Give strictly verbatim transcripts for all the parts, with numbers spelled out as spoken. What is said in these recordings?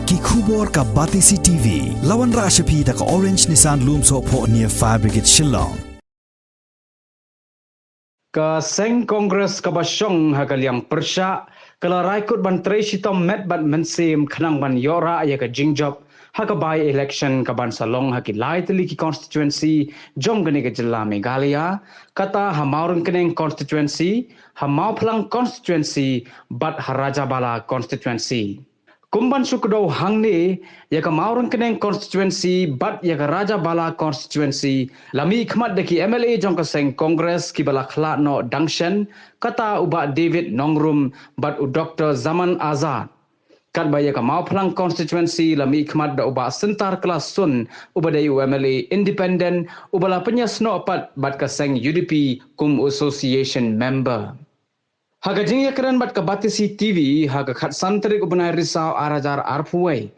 Ki khubor ka Batesi T V. La wanrah sha phi da ka Orange Nissan Lumsohphoh near Fire Brigade Shillong. Ka seng Congress kaba shong ha ka liang pyrshah ka la rai kut ban trei shitom met bad mynsiem khnang ban ïoh rah ïa ka jingjop ha ka by-election kaban sa long ha ki lai tylli ki constituency jong kane ka jylla Meghalaya, kata ha Mawryngkneng constituency, ha Mawphlang constituency bad ha Rajabala constituency. Kum ban shu kdew hangne, ïa ka Mawryngkneng constituency bad ïa ka Rajabala constituency la mihkhmat da ki M L A jong ka seng Congress kiba la khlad noh dang shen, kata u Bah David Nongrum bad u Doktor Zaman Azad. Katba ïa ka Mawphlang constituency la mihkhmat da u Bah Syntar Klas Sun, uba dei u M L A independent uba la pynïasnoh pat bad ka seng U D P kum association member. Ha ka jingïakren bad ka Batesi T V ha ka khatsan tarik u bnai Risaw ar hajar arphew wei,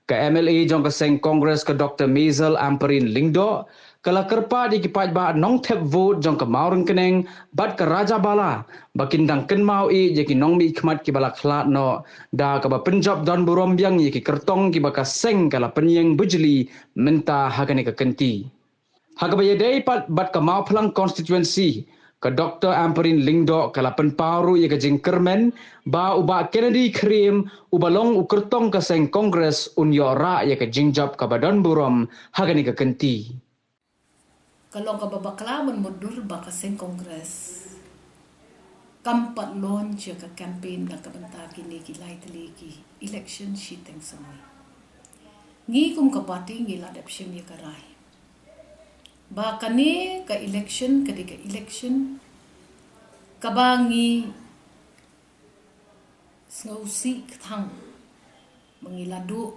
ka M L A jong ka seng Congress ka Doktor Maisel Ampareen Lyngdoh ka la kyrpad ïa ki paidbah nongthep vote jong ka Mawryngkneng bad ka Rajabala ba kin dang kynmaw ïa ki nongmihkhmat kiba la khlad noh da kaba pynjop don burom biang ïa ki kyrtong kiba ka seng ka la pynïeng bujli mynta ha kane ka kynti. Ha kaba ïadei pat bad ka Mawphlang constituency, ka Doktor Ampareen Lyngdoh ka la pynpaw ruh ïa ka jingkyrmen ba u Bah Kennedy Khyriem uba long u kyrtong ka seng Congress un ïoh rah ïa ka jingjop kaba don burom ha kane ka kynti. Ka long kaba bakla ban mutdur ba ka seng Congress kam pat launch ïa ka campaign na ka bynta kine ki lai tylli ki election shiteng samoi. Ngi kum ka party ngi la dep shim ïa ka rai ba kane ka election ka dei ka election kaba ngi sngewsih kthang ba ngi la duh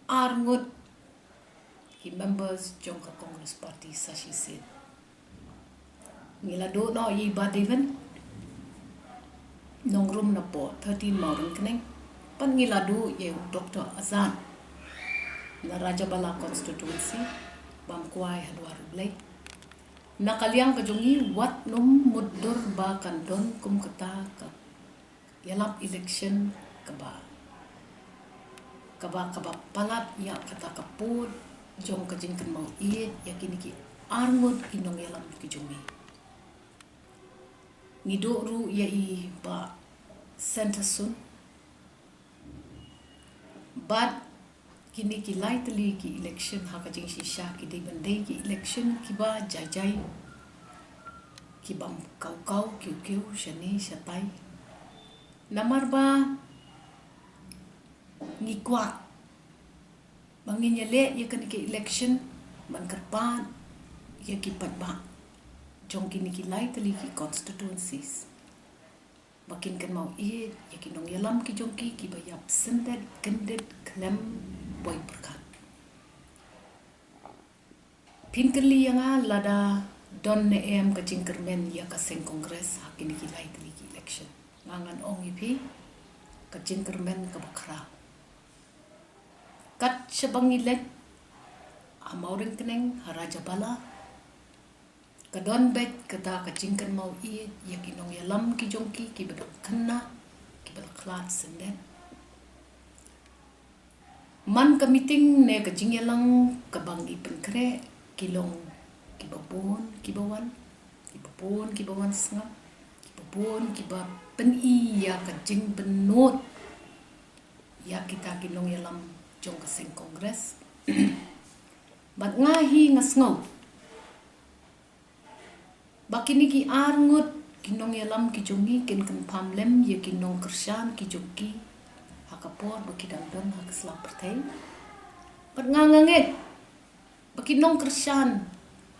ar ngut ki members jong ka Congress Party sa shisien. Ngi la duh noh ïa i Bah David Nongrum na poh thirteen Mawryngkneng. Pat ngi la duh ïa u Doktor Azad na Rajabala constituency bam kwai ha dwar U Blei. Na ka liang ka jong ngi wat nym mutdur ba kan don kum kata ka ïalam election kaba kaba kaba palat ïa kata ka pud jong ka jingkynmaw ïeit ïa kine ki ar ngut ki nongïalam ki jong ngi. Ngi duh ruh ïa i Bah Centerson bad kine ki lai tylli ki election ha ka jingshisha ki dei ban dei ki election kiba jai jai, kibym kaw kaw kiew kiew shane shatai. Namar ba ngi kwah ba ngin ïaleh ïa kane ka election ban kyrpad ïa ki paidbah jong kine ki lai tylli ki constituencies ba kin kynmaw ïeit ïa ki nongïalam ki jong ki kiba ïap syndet kyndit khlem poi pyrkhat. Phin kylli ïa nga lada don ne em ka jingkyrmen ïa ka seng Congress ha kine ki lai tylli ki election. Nga ngan ong ïa phi, ka jingkyrmen kaba khraw. Kat shaba ngi leit ha Mawryngkneng, ha Rajabala, ka don beit kata ka jingkynmaw ïeit ïa ki nongïalam ki jong ki kiba dang khynnah, kiba la khlad syndet. Man ka meeting ne ka jingïalang kaba ngi pynkhreh ki long kiba bun kiba wan, kiba bun kiba wan sngap, kiba bun kiba pyni ïa ka jingpynnud ïa kita ki nongïalam jong ka seng Congress. Bad nga hi nga sngew ba kine ki ar ngut ki nongïalam ki jong ngi kin kynpham lem ïa ki nongkyrshan ki jong ki ha ka por ba ki dang don ha ka sla pyrthei. Bad nga nga ngeit ba ki nongkyrshan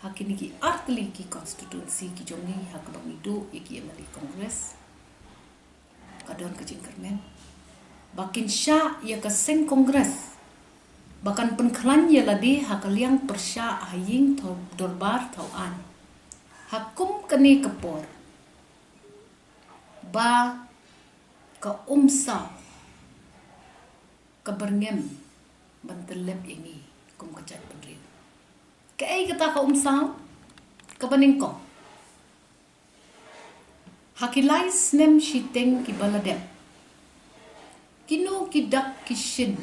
ha kine ki ar tylli ki constituency ki jong ngi ha kaba ngi duh ïa ki M L A Congress ka don ka jingkyrmen ba kin shah ïa ka seng Congress ba kan pynkhlaiñ ïa lade ha ka liang pyrshah ha ïing thaw dorbar thaw aiñ ha kum kane ka por ba ka umsaw ka byrngem ban tyllep ïa ngi kum ka jaitbynriew. Kaei kata ka umsaw? Kaba nyngkong, ha ki lai snem shiteng kiba la dep, kino ki dak ki shin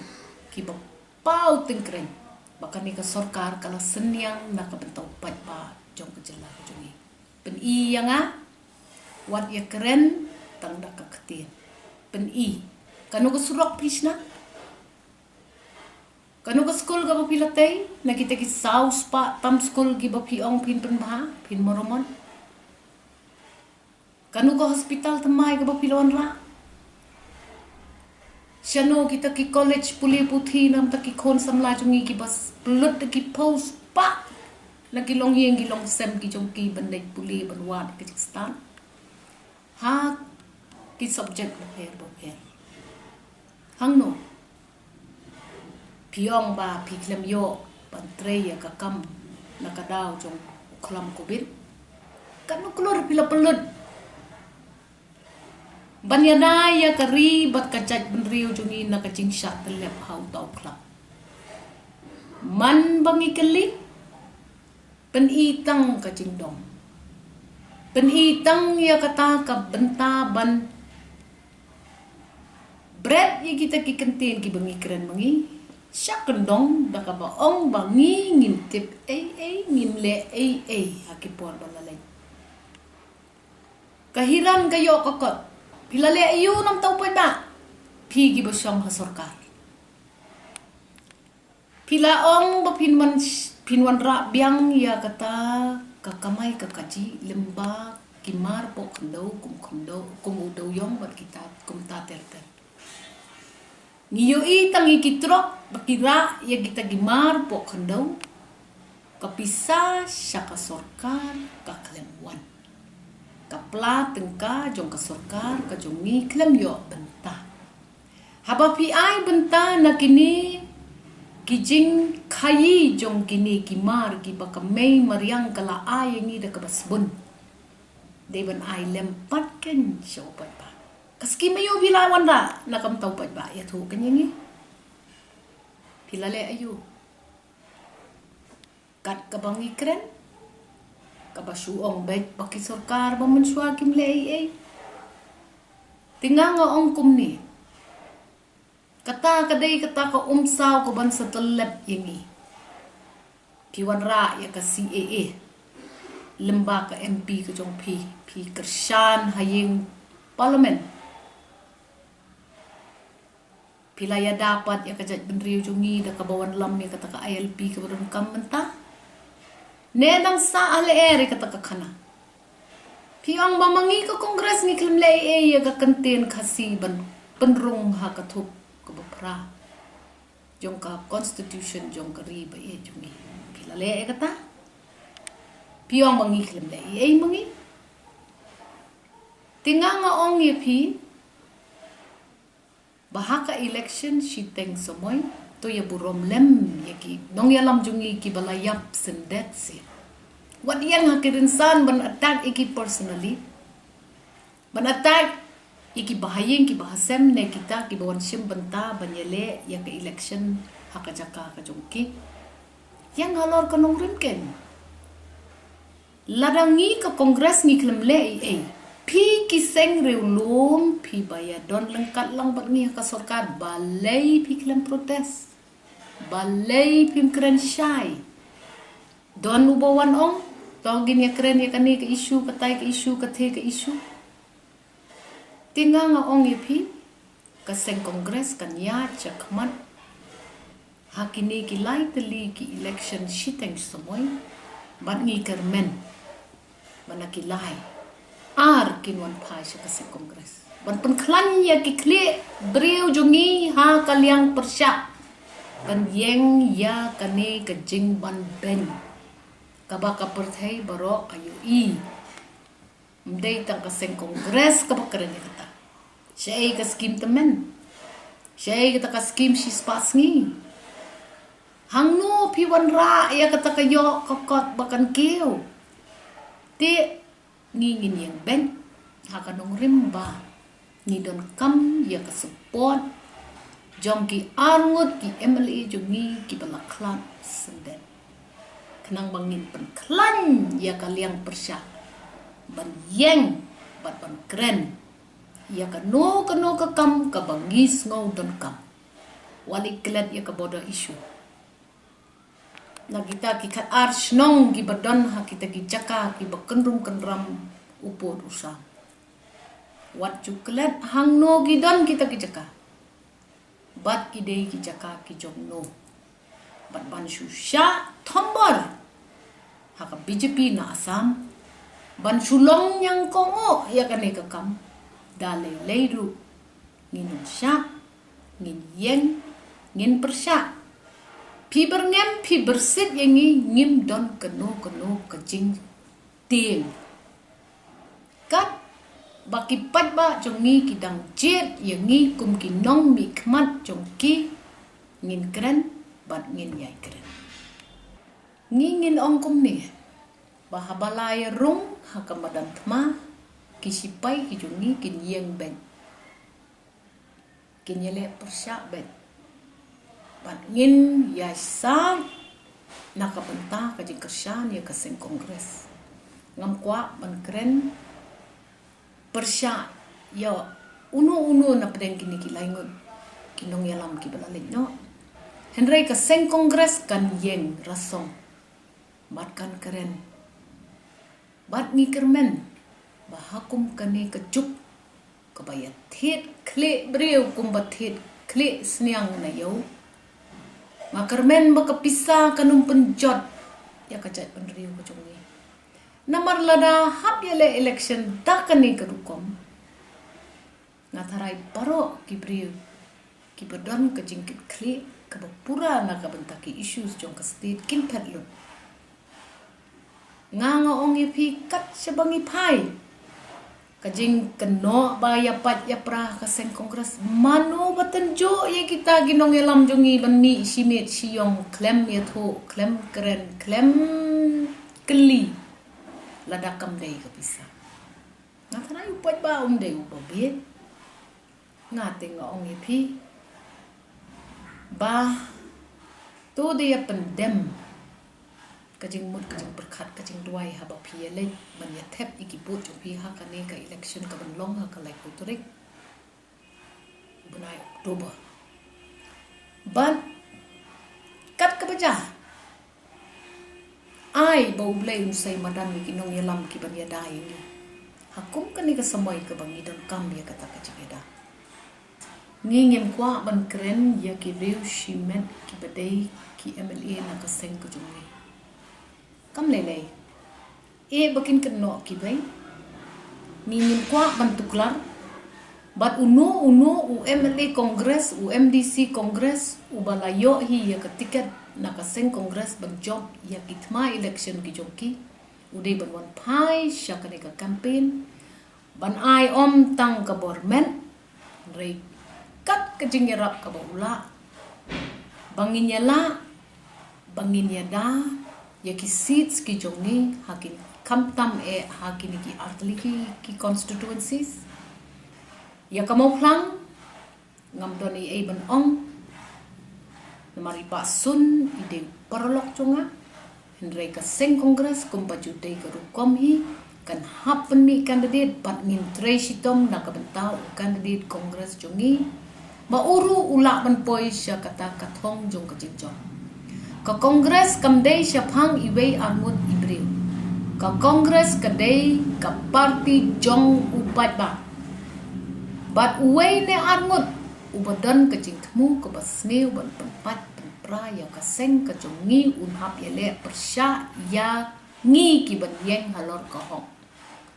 kiba paw tyngkrein ba kane ka sorkar ka la synñiang na ka bynta u paidbah jong ka jylla ka jong ngi. Pyni ïa nga, wat ïa kren tang da ka ktien. Pyni, kano ka surok phi shna? Kano ka skul kaba phi la tei na kita ki saw spah tam skul kiba phi ong phin pynbha, phin marammot? Kano ka hospital thymmai kaba phi la wanrah? Shano kita ki college pule puthi na bynta ki khun samla jong ngi kiba pynlut da ki phew spah na ki longïing ki longsem ki jong ki ban leit pule ban wad ka jingstad ha ki subject bapher bapher? Hangno? Phi ong ba phi khlem ïoh ban trei ïa ka kam na ka daw jong u khlam Covid. Kano klur phi la pynlut ban ïada ïa ka ri bad ka jaitbynriew jong ngi na ka jingshah tyllep ha uta u khlam? Man ba ngi kylli, pyni tang ka jingdom. Pyni tang ïa kata ka bynta ban bret ïa kita ki kyntien kiba ngi kren ma ngi. Sha kyndong da kaba ong ba ngi ngim tip ei ei, ngim leh ei ei ha ki por ba la leit. Ka hiran ka ïoh ka kot. Phi la leh aïu na bynta u paidbah? Phi kiba shong ha sorkar, phi la ong ba phin wan, phin wanrah biang ïa kata ka kamai ka kajih lyngba ki mar poh khyndew kum khyndew, kum u dewïong bad kita kumta ter ter. Ngi ïohi tang ïa ki trok ba ki rah ïa kita ki mar poh khyndew. Ka pisa sha ka sorkar ka khlem wan. Ka pla tyngka jong ka sorkar ka jong ngi khlem ïoh bynta. Haba phi ai bynta na kine ki jingkhaïi jong kine ki mar kiba ka mei mariang ka la ai ïa ngi da kaba sbun, dei ban ai lem pat kein sha u paidbah. Ka skim aïu phi la wanrah na ka bynta u paidbah? Ïathuh kein ïa ngi. Phi la leh aïu? Kat kaba ngi kren, kaba shu ong beit ba ki sorkar ba mynshuwa kim leh ei ei. Te nga nga ong kumne, kata ka dei kata ka umsaw ka ban sa tyllep ïa ngi. Phi wanrah ïa ka C A A lyngba ka M P ka jong phi, phi kyrshan ha ïing Parliament. Phi la ïada pat ïa ka jaitbynriew jong ngi da kaba wanlam ïa kata ka I L P kaba donkam mynta. Ne dang sah ha lyer ïa kata ka khana. Phi ong ba ma ngi ka Congress ngi khlem leh ei ei ïa ka kyntien Khasi ban pynrung ha ka thup kaba phra jong ka constitution jong ka ri ba ïeit jong ngi. Phi la leh ïa kata? Phi ong ba ngi khlem leh ei ei ma ngi. Te nga nga ong ïa phi ba ha ka election shiteng samoi, to ïa burom lem ïa ki nongïalam jong ngi kiba la ïap syndet seh. Wat ïeng ha ki rynsan ban attack ïa ki personally, ban attack ïa ki bahaïing ki bahasem ne kita kiba wan shim bynta ban ïaleh ïa ka election ha ka jaka ka jong ki. Ïeng halor ka nongrim kein. Lada ngi ka Congress ngi khlem leh ei ei, phi ki seng riewlum phi ba ïadon lyngkat lang bad ngi ha ka sorkar, balei phi khlem protest? Balei phim kren shai? Don uba wan ong, to ngin ïa kren ïa kane ka issue, katai ka issue, katei ka issue. Te nga nga ong ïa phi, ka seng Congress kan ïaid shakhmat ha kine ki lai tylli ki election shiteng samoi, bad ngi kyrmen ba na ki lai ar kin wan phai sha ka seng Congress ban pynkhlaiñ ïa ki khlieh briew jong ngi ha ka liang pyrshah, ban ïeng ïa kane ka jingbam beiñ kaba ka pyrthei baroh ka ïohi. Ym dei tang ka seng Congress kaba kren ïa kata. Shaei ka skim tymmen? Shaei kata ka skim shispah sngi? Hangno phi wanrah ïa kata ka ïoh ka kot ba kan kiew? Te ngi ngin ïeng beiñ ha ka nongrim ba ngi donkam ïa ka support jong ki arngut ki M L A jong ngi kiba la khlad syndet, khnang ba ngin pynkhlaiñ ïa ka liang pyrshah ban ïeng bad ban kren ïa kano kano ka kam kaba ngi sngew donkam. Wat leit klet ïa ka border issue. Na kita ki khatar shnong kiba don ha kita ki jaka kiba kynrum kynram u pud u sam. Wat ju klet hangno ki don kita ki jaka. Bad ki dei ki jaka ki jong no. Bad ban shu shah thombor ha ka B J P na Assam. Ban shu long ñiangkong ïa kane ka kam. Da lei lei ruh ngin ym shah, ngin ïeng, ngin pyrshah. Phi byrngem, phi byrsit ïa ngi, ngim don kano kano ka jingtieng. Kat ba ki paidbah jong ngi ki dang jied ïa ngi kum ki nongmihkhmat jong ki, ngin kren bad ngin ïai kren. Ngi ngin ong kumne, ba haba la ïa rung ha ka madan thma, ki sipai ki jong ngi kin ïeng beit. Kin ïaleh pyrshah beit. Bad ngin ïasaid na ka bynta ka jingkyrshan ïa ka seng Congress. Ngam kwah ban kren pyrshah ïa uno uno na pdeng kine ki lai ngut ki nongïalam kiba la leit noh. Hynrei ka seng Congress kan ïeng rasong bad kan kren. Bad ngi kyrmen ba ha kum kane ka juk kaba ïa thied khlieh briew kumba thied khlieh sniang na ïew. Nga kyrmen ba ka pisa kan ym pynjot ïa ka jaitbynriew ka jong ngi. Namar lada hap ïaleh election da kane ka rukom, nga tharai baroh ki briew kiba don ka jingkitkhlieh kaba pura na ka bynta ki issues jong ka state kin phet lut. Nga nga ong ïa phi kat shaba ngi phai ka jingkynnoh ba ïa pait ïa pra ka seng Congress, mano ba tynjuh ïa kita ki nongïalam jong ngi ban mih shi miet shi ïong khlem ïathuh, khlem kren, khlem kylli lada kam dei ka pisa. Nga tharai u paidbah um dei uba bieit. Nga te nga ong ïa phi ba to dei ïa pyndem ka jingmut, ka jingpyrkhat, ka jingduwai haba phi ïaleit ban ïa thep ïa ki vote jong phi ha kane ka election kaban long ha ka laiphew tarik u bnai October. Bad kat kaba jia, ai ba U Blei un sei madan ïa ki nongïalam kiban ïada ïa ngi ha kum kane ka samoi kaba ngi donkam ïa kata ka jingïada. Ngi ngim kwah ban kren ïa ki riew shimet kiba dei ki M L A na ka seng ka jong ngi. Kam lei lei. Eh, ba kin kynnoh kiwei. Ngi ngim kwah ban tuklar. Bad uno uno u M L A Congress, u M D C Congress, uba la ïoh hi ïa ka tiket na ka seng Congress ban jop ïa ki thma election ki jong ki, u dei ban wan phai sha kane ka campaign ban ai ym tang ka bor met, hynrei kat ka jingïarap kaba u lah, ba ngin ïalah, ba ngin ïada ïa ki seats ki jong ngi ha kine, khamtam eh ha kine ki artylli ki, ki constituencies. Ïa ka Mawphlang ngam don ei ei ban ong, namar i Bah Sun i dei u paralok jong nga. Hynrei ka seng Congress kumba ju dei ka rukom hi, kan hap pynmih candidate bad ngin trei shitom na ka bynta u candidate Congress jong ngi, ba u ruh u lah ban poi sha kata ka thong jong ka jingjop. Ka Congress kam dei shaphang iwei arngut i briew. Ka Congress ka dei ka party jong u paidbah. Bad uwei ne arngut uba don ka jingthmu kaba sniew ban pynpait pynpra ïa ka seng ka jong ngi un hap ïaleh pyrshah ïa ngi kiban ïeng halor ka hok.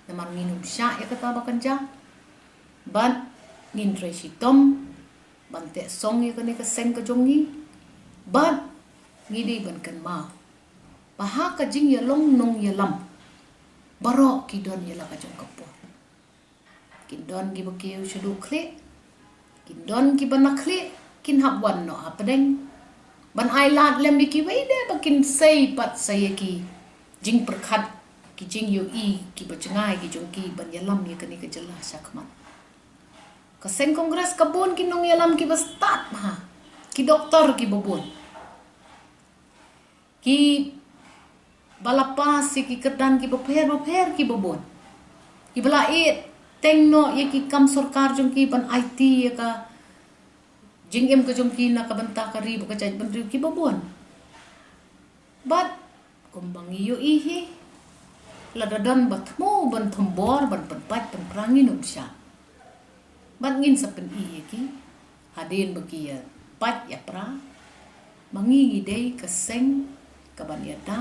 Namar ngin ym shah ïa kata ba kan jia. Bad ngin trei shitom ban teh song ïa kane ka seng ka jong ngi. Bad ngi dei ban kynmaw ba ha ka jingïalong nongïalam, baroh ki don ïa la ka jong ka por. Kin don kiba kiew shaduh khlieh, kin don kiba na khlieh, kin hap wan noh hapdeng ban ai lad lem ïa kiwei de ba kin sei pat sa ïa ki jingpyrkhat, ki jingïohi kiba jngai ki jong ki ban ïalam ïa kane ka jylla shakhmat. Ka seng Congress ka bun ki nongïalam kiba stad bha, ki doktor kiba bun, kiba la pass ïa ki kyrdan kiba pher ba pher kiba bun, kiba la ïeh teng noh ïa ki kam sorkar jong ki ban aiti ïa ka jingim ka jong ki na ka bynta ka ri bad ka jaitbynriew kiba bun. Bad kumba ngi ïohi hi, lada don ba thmu ban thombor ban pynpait pynpra, ngin ym shah. Bad ngin sa pyni ïa ki hadien ba ki ïa pait ïa pra ba ngi ngi dei ka seng kaban ïada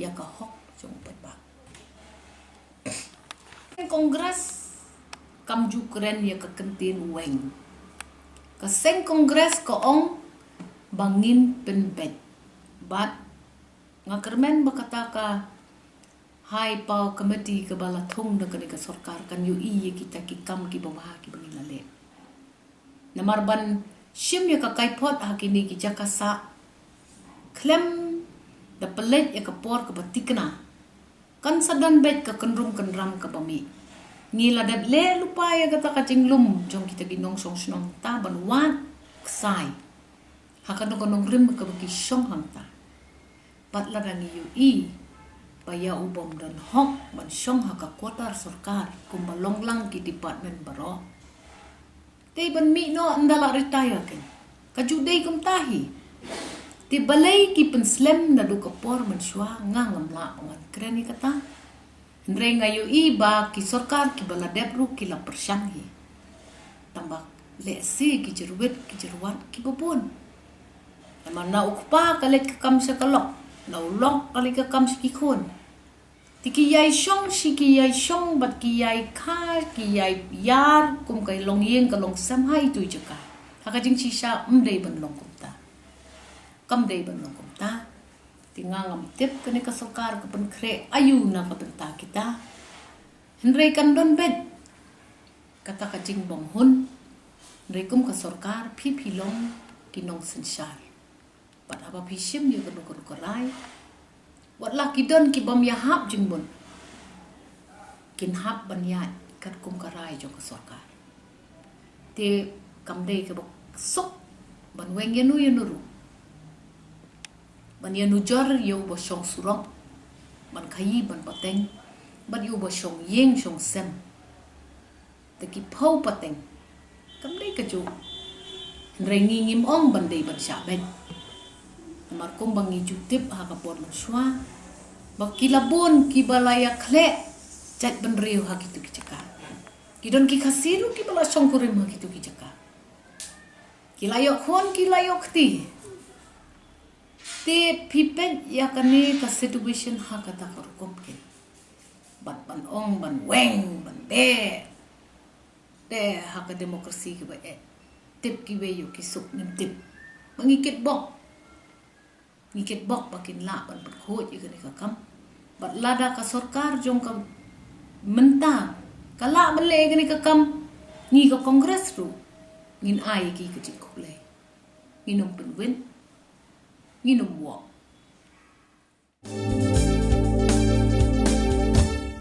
ïa ka hok jong u paidbah. Congress kam ju kren ïa ka kyntien weng. Ka seng Congress ka ong ba ngin pynbeit. Bad nga kyrmen ba kata ka High Power Committee kaba la thung da kane ka sorkar kan ïohi ïa kita ki kam kiba bha kiba ngin la leh. Namar ban shim ïa ka kaiphod ha kine ki jaka sah khlem da pynleit ïa ka por kaba thikna, kan sa don beit ka kynrum kynram kaba mih. Ngi la dep leh lypa ïa kata ka jinglum jong kita ki nongshong shnong ta ban wad ksai ha kano ka nongrim kaba ki shong hangta. Bad lada ngi ïohi ba ïa u bym don hok ban shong ha ka quarter sorkar kumba long lang ki department baroh, te ban mih noh ynda la retire kein. Ka ju dei kumta hi. Te balei ki pynslem naduh ka por mynshuwa? Nga ngam lah ban kren ïa kata. Hynrei nga ïohi ba ki sorkar kiba la dep ruh ki la pyrshang hi. Tangba lehse ki jyrwit ki jyrwat kiba bun. Namar na u kpa ka leit ka kam sha ka lok, na u lok ka leit ka kam sha ki khun. Te ki ïai shong shi ki ïai shong bad ki ïai kha ki ïai ïar kum ka longïing ka longsem ha itu i jaka. Ha ka jingshisha ym dei ban long kumta. Kam dei ban long kumta. Te nga ngam tip kane ka sorkar ka pynkhreh aïu na ka bynta kita. Hynrei kan don beit kata ka jingbymhun. Hynrei kum ka sorkar phi phi long ki nongsynshar. Bad haba phi shim ïa kano kano ka rai, wat la ki don ki bym ïahap jingmut, kin hap ban ïaid katkum ka rai jong ka sorkar. Te kam dei kaba suk ban weng ïano ïano ruh, ban ïanujor ïa uba shong surok, ban khaïi ban pateng bad ïa uba shong ïing shong sem. Te ki phew pateng kam dei kajuh. Hynrei ngi ngim ong ban dei ban shah beit. Namar kumba ngi ju tip ha ka por mynshuwa ba ki la bun kiba la ïakhleh jaitbynriew ha kitu ki jaka. Ki don ki Khasi ruh kiba la shongkurim ha kitu ki jaka. Ki la ïoh khun, ki la ïoh kti. Te phi peit ïa kane ka situation ha kata ka rukom kein. Bad ban ong ban weng ban beh. Te ha ka democracy kaba eh, tip kiwei ïoh ki suk, ngim tip. Ba ngi kitbok, ngi kitbok ba kin lah ban pynkhuid ïa kane ka kam. Bad lada ka sorkar jong ka mynta ka lah ban leh ïa kane ka kam, ngi ka Congress ruh ngin ai ïa ki ka jingkhublei. Ngin ym pynwit, ngin ym wok.